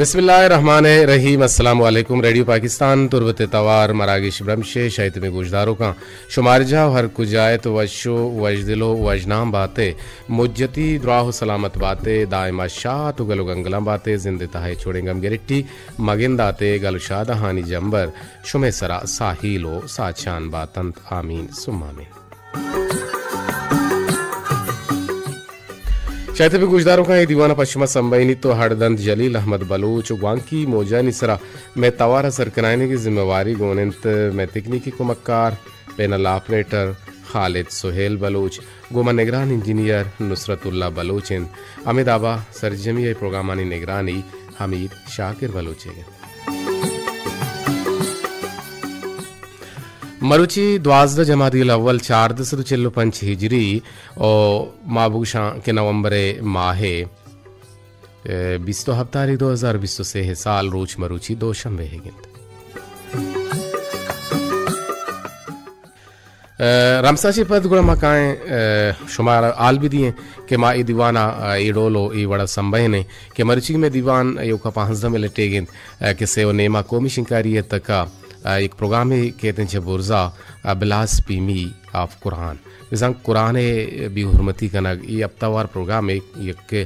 بسم اللہ الرحمن الرحیم۔ السلام علیکم۔ ریڈیو پاکستان تربت توار مراگش برمش ءِ شاہیتمیں گوشداروکاں، شمار جاہ ہر کجا ات، وش و وشدل و وشنام باتے، مجتی دراہ و سلامت باتے، دائما شات و گل و گنگلاں باتے، زند تہا چوڑیں گم گرٹی مگنداتے، گل و شادہانی جمبر شمے سرا ساہیل و ساچان باتنت۔ آمین ثم آمین۔ شاہیتمیں گوشداروکاں، اے دیوان ءَ پہ شما سمبہینیت و ہڑدنت جلیل احمد بلوچ و گوانکی موجانی سرا مئے توار ءِ سرکنائینگ ءِ ذمہ واری گون انت مئے تکنیکی کمکار، پینل آپریٹر خالد سہیل بلوچ، گوں ما نگران انجینئر نصرت اللہ بلوچ انت۔ ہمے دابا سرجمی ءِ پروگرامانی نگرانی حمید شاکر بلوچ ئیگ انت۔ مروچی دوازدہ جمادی الاول چاردہ سد و چل و پنچ ہجری و ما بگوشاں کہ نومبر ءِ ماہ ءِ، اے، بیست و ہپت تاریخ دو ہزار بیست و سے ءِ سال، روچ مروچی دوشنبے ئیگ انت۔ اے، رمسا چہ پد گڑا ما کائیں، اے، شمارا حال بدیئیں کہ ما اے دیوان ءَ، اے، اے ڈول و اے وڑا سمبہینیں کہ مرچی مئے دیوان ایوکا پانزدہ منٹ ئیگ انت، اے، کہ سے و نیما قومی شنکاری ءِ تکا، اے، یک پروگرامے کیت انت چہ برزا، اے، بلاسپیمی آف قرآن۔ بزاں قرآن ءِ بے حرمتی کنگ، اے ہپتہ وار پروگرامے یک، اے،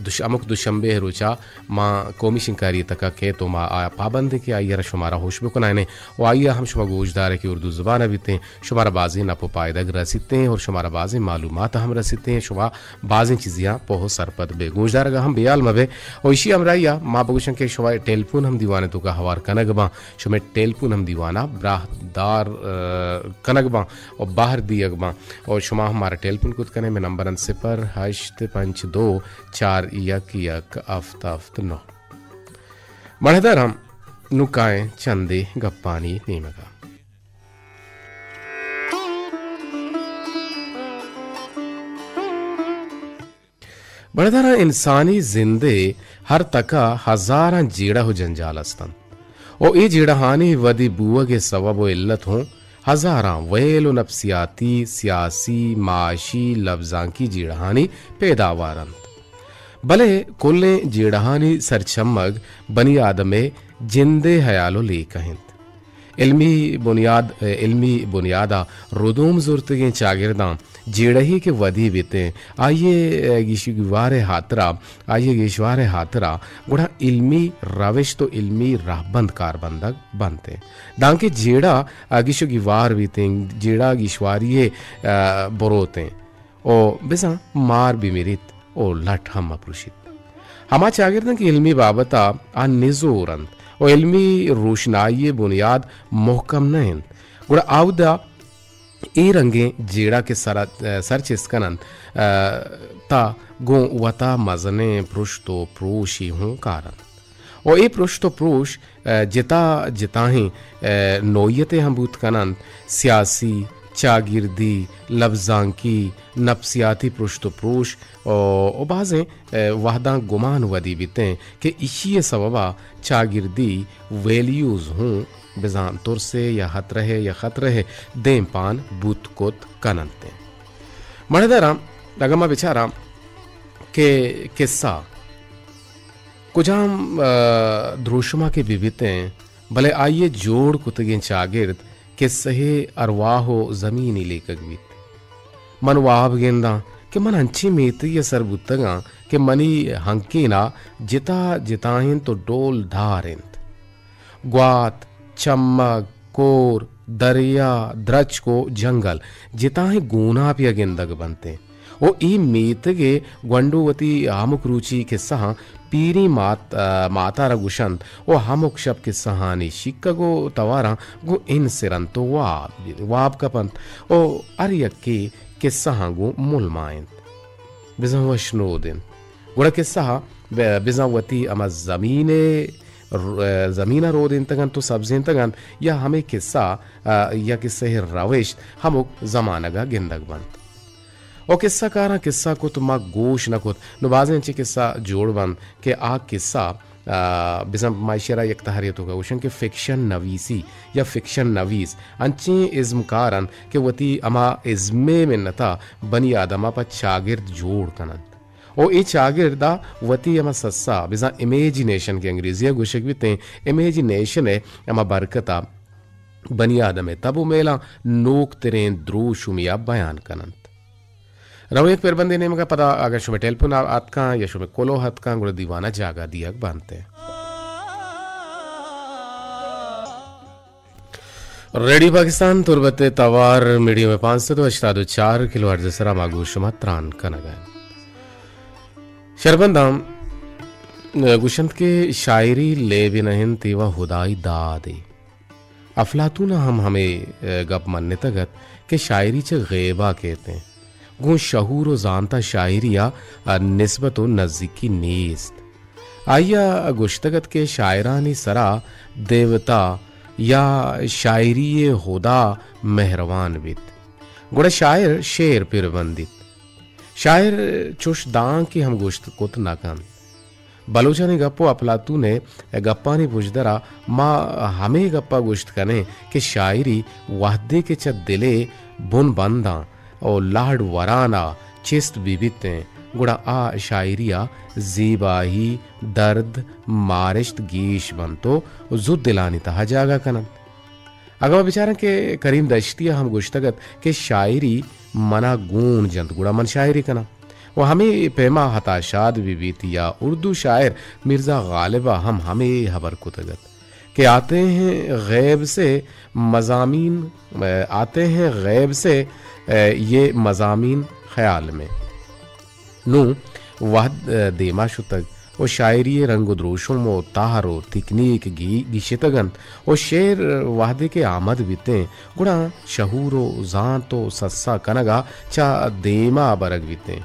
دوش-، ہمک دوشنبے ءِ روچا ما قومی شنکاری ءِ تکا کیت و ما آ پابندیں کہ آئی ءَ را شمارا ہوش بکنائینیں و آئی ءَ ہم شما گوشدارے کہ اردو زبان ءَ بیتیں، شمارا بازیں نپ و پائدگ رسیتیں اور شمارا بازیں معلومات ہم رسیتیں، شما بازیں چیزیاں پوہ و سرپد بے۔ گوشدارگ ءَ ہم بے حال مبے۔ و ایشی ہمراہی ءَ ما بگوشاں کہ شما ٹیلیفون ہم دیوان ءِ توکا ہوار کنگ باں، شمے ٹیلیفون ہم دیوان ءَ براہ دار، اے، کنگ باں و بہر دیگ باں۔ و شما ہم مارا ٹیلیفون کت کنے، مئے نمبر انت صفر ہشت پنچ دو چار یک یک ہفت ہفت نو۔ مڑداراں، نوں کائیں چندے گپانی نیمگا۔ بڑداراں، انسانی زندے ہر تکا ہزاراں جیڑہ و جنجال استنت و اے جیڑہانی ودی بوگ ءِ سوب و علت ہوں ہزاراں ویل و نفسیاتی، سیاسی، معاشی، لبزانکی جیڑہانی پیداوار انت۔ بلے کلیں جیڑہانی سرچمگ بنی آدم ءِ جند ءِ ہیال و لیکہ انت۔ علمی بنیاد، علمی بنیاد ءَ ردوم زرتگیں چاگرداں جیڑہے کہ ودی بیتیں، آئی ءِ گیش و گیوار ءِ ہاترا، آئی ءِ گیشوار ءِ ہاترا گڑا علمی روشت و علمی رہبند کاربندگ بنتیں۔ دانکہ جیڑہ گیش و گیوار بیتیں، جیڑہ گیشواری ءَ، آ، بروتیں۔ و بزاں مار بمریت و لٹ ہم مپروشیت۔ ہما چاگرداں کہ علمی بابت ءَ آ نزور انت و علمی روشنائی ءِ بنیاد مہکم نہ انت، گڑا آودا اے رنگیں جیڑہ کہ سر، سر چست کن انت، آ، تا گوں وتا مزنیں پرشت و پروشی ہوں کار انت۔ و اے پرشت و پروش، آ، جتا جتاہیں، آ، نوعیتے ہم بوت کن انت، سیاسی، چاگردی، لبزانکی، نفسیاتی پرشت و پروش و، و بازیں، آ، وہداں گمان ودی بیتیں کہ ایشی ءِ سوبا چاگردی ویلیوز ہوں بزاں ترسے یا ہترہے یا خطرہے دیم پان بوت کت کن انت۔ مڑداراں، اگاں ما بچاراں کہ قصہ کجام، آ، دروشما کہ بہ بیتیں، بلے آئی ءِ جوڑ کتگیں چاگرد قصہ ءِ ارواہ و زمینی لیکگ بیت۔ من واب گنداں کہ من انچیں میتگے ءَ سر بوتگاں کہ منی ہنکین ءَ جتا جتاہیں تو ڈول دار انت۔ گوات، چمگ، کور، دریا، درچک و جنگل جتاہیں گوناپے ءَ گندگ بنتیں۔ و اے میتگ ءِ گونڈو وتی ہمک روچی کسہاں پیریں مات، آ، ماتارا گوشنت و ہمک شپ کسہانی شیکگ و تواراں گوں انسرنت و واب، واب کپنت و ہر یکے کسہاں گوں ملمائنت۔ بزاں وشنود انت۔ گڑا کسہ ءَ ب-، بزاں وتی ہما زمین ءِ ر-، زمین ءَ رودینتگ انت و سبزینتگ انت، یا ہمے کسہ، آ، یا کسہ ءِ روشت ہمک زمانگ ءَ گندگ بنت۔ و کسہ کاراں کسہ کت، ما گوش نہ کت۔ نوں بازیں انچیں کسہ جوڑ بنت کہ آ کسہ، آ، بزاں ما ایشی ءَ را یک تہرے ءِ توکا گوشن کہ فکشن نویسی یا فکشن نویس انچیں ازمکار انت کہ وتی ہما ازم ءِ منت ءَ بنی آدم ءَ پہ چاگرد جوڑ کن انت۔ او اے چاگرد ءَ وتی ہما سسا، بزاں امیجینیشن کہ انگریزی ءَ گوشگ بیتیں، امیجینیشن ءِ ہما برکت ءَ بنی آدم ءِ تب و میلاں نوکتریں دروشمی ءَ بیان کن انت۔ رویں یک پربندے نیمگ ءَ، پدا اگاں شمئے ٹیلیفون آ-، آتکاں یا شمئے کلوہ آتکاں، گڑا دیوان ءَ جاگہ دیگ بنت۔ ریڈیو پاکستان تربت ءِ توار میڈیم ءِ پانچ سد و ہشتاد و چار کلو ہرٹز ءِ سرا ما گوں شما تران کنگ ءَ ایں۔ شربنداں گوشنت کہ شاعری لیبے نہ انت، اے و ہدائی دادے۔ افلاطون ءَ ہم ہمے، ءَ، گپ منتگ ات کہ شاعری چہ غیب ءَ کیت انت۔ گوں شعور و زانت ءَ شاعری ءَ، ءَ، نسبت و نزیکی نیست۔ آئی ءَ گوشتگ ات کہ شاعرانی سرا دیوتا یا شاعری ءِ ہدا مہروان بیت، گڑا شاعر شعر پر بندیت۔ شاعر چش دانکے ہم گوشت کت نہ کنت۔ بلوچانی گپ و اپلاتون ءِ گپانی پژدر ءَ ما ہمے گپ ءَ گوشت کنیں کہ شاعری وہدے کہ چہ دل ءِ بن بنداں و لہڑ وران ءَ چست بہ بیتیں، گڑا آ شاعری ءَ زیبائی، درد، مارشت گیش بنت و زوت دلانی تہا جاگہ کن انت۔ اگاں ما بچاراں کہ کریم دشتی ءَ ہم گوشتگ ات کہ شاعری منا گون جنت، گڑا من شاعری کناں۔ و ہمے پیما عطا شاد بہ بیت یا اردو شاعر مرزا غالب ءَ ہم ہمے ہبر کتگ ات کہ آتے ہیں غیب سے مضامین، آتے ہیں غیب سے یہ مضامین خیال میں۔ نوں وہد، ءَ، دیما شتگ و شاعری ءِ رنگ و دروشم و تہر و تکنیک گی-، گیشتگ انت و شعر وہدے کہ آمد بیتیں، گڑا شعور و زانت و سسا کنگ ءَ چہ دیما برگ بیتیں۔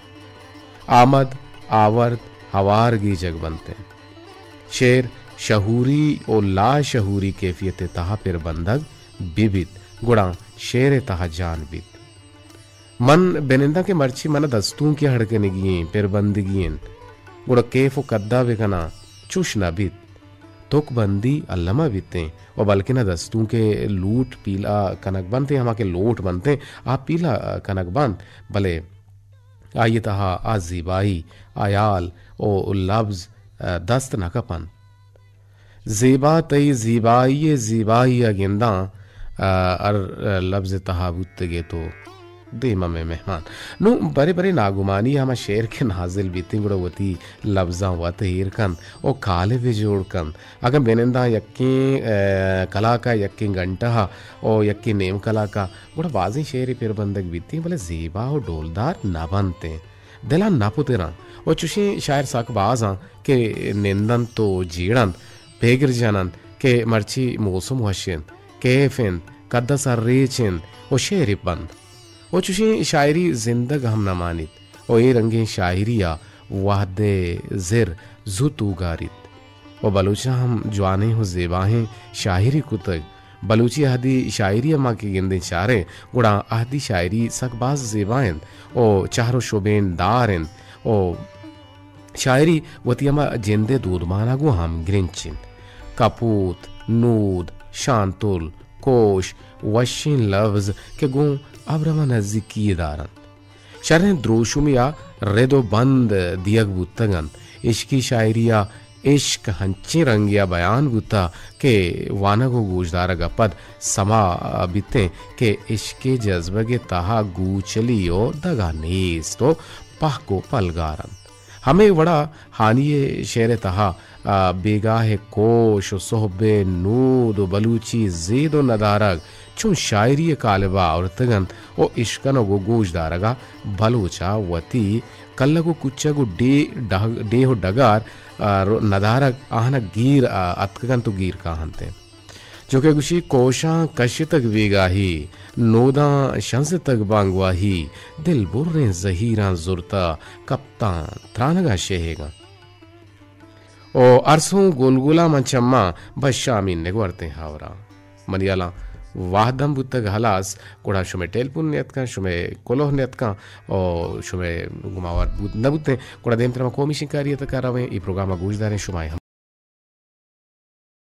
آمد، آورد، ہوار گیجگ بنتیں۔ شعر شعوری و لاشعوری کیفیت ءِ تہا پر بندگ بہ بیت، گڑا شعر ءِ تہا جان بیت۔ من بہ ننداں کہ مرچی من ءَ دستونکے ہڑ کنگی ایں، پر بندگی انت، گڑا کیف و کدا بہ کناں، چوش نہ بیت۔ تک بندی الما بیتیں و بلکنا دستونکے لوٹ پیلا کنگ بنتیں، ہما کہ لوٹ بنتیں، آ پیلا کنگ بنت، بلے آئی ءِ تہا آ زیبائی، آیال و لبز، ءَ، دست نہ کپنت۔ زیبا تئی زیبائی ءِ زیبائی ءَ گنداں، ءَ، ہر، ءَ، لبز ءِ تہا بوتگ ئے تو دیم ءَ مئے مہمان۔ نوں برے برے ناگمانی ہما شعر کہ نازل بیتیں گڑا وتی لبزاں وت ایر کنت و کالبے جوڑ کنت۔ اگاں بہ ننداں یکیں، ءَ، کلاک ءَ، یکیں گھنٹہ ءَ و یکیں نیم کلاک ءَ، گڑا بازیں شعرے پر بندگ بیتیں، بلے زیبا و ڈولدار نہ بنتیں۔ دل ءَ نہ پتراں۔ و چوشیں شاعر سک باز آں کہ نندنت و جیڑنت، پیگر جننت کہ مرچی موسم وش انت، کیف انت، کد ءَ سرریچ انت و شعرے بنت۔ و چوشیں شاعری زندگ ہم نہ مانیت و اے رنگیں شاعری ءَ وہد ءِ زر زوت اوگاریت۔ و بلوچاں ہم جوانیں و زیباہیں شاعری کتگ۔ بلوچی اہدی شاعری ءَ ما کہ گندیں چاریں، گڑا اہدی شاعری سک باز زیبا انت و چہر و شبین دار انت و شاعری وتی ہما جند ءِ دودمان ءَ گوں ہمگرنچ انت۔ کپوت، نود، شانتل، کوش، وشیں لبز کہ گوں ابرم ءَ نزیکی یے دار انت۔ شریں دروشمے ءَ رد و بند دیگ بوتگ انت۔ عشقی شاعری ءَ عشق ہنچیں رنگے ءَ بیان بوتہ کہ وانگ و گوشدارگ ءَ پد سما بیتیں کہ عشق ءِ جزبگ ءِ تہا گوچلی و دگہ نیست و پہک و پلگار انت۔ ہمے وڑا ہانی ءِ شعر ءِ تہا، آ، بیگاہ ءِ کوش و سہب ءِ نود و بلوچی زید و ندارگ چون شاعری ءِ کالب ءَ آورتگ انت و اشکنگ و گوشدارگ ءَ بلوچ ءَ وتی کلگ و کوچگ و ڈیھ، ڈہ-، ڈیھ و ڈگار، آ، رو-، ندارگ آہان ءَ گیر، آ، اتکگ انت و گیر کاہنت انت۔ چو کہ گوشی، کوشاں کشتگ بیگاہی، نوداں شنزتگ بانگواہی، دل بریں زہیراں زرتہ کپتاں ترانگاں شہیگاں۔ او ارسوں گلگلاں من چماں بہ شامین نگورتیں ہاوراں۔ منی ہلاں وہد ہم بوتگ ہلاس، گڑا شمئے ٹیلیفون نیتکاں، شمئے کلوہ نیتکاں، او شمئے گماوار بوت نہ بوتیں، گڑا دیمتر ما کومی شنکاری ءِ تکا رویں، اے پروگرام ءَ گوش داریں، شمئے ہم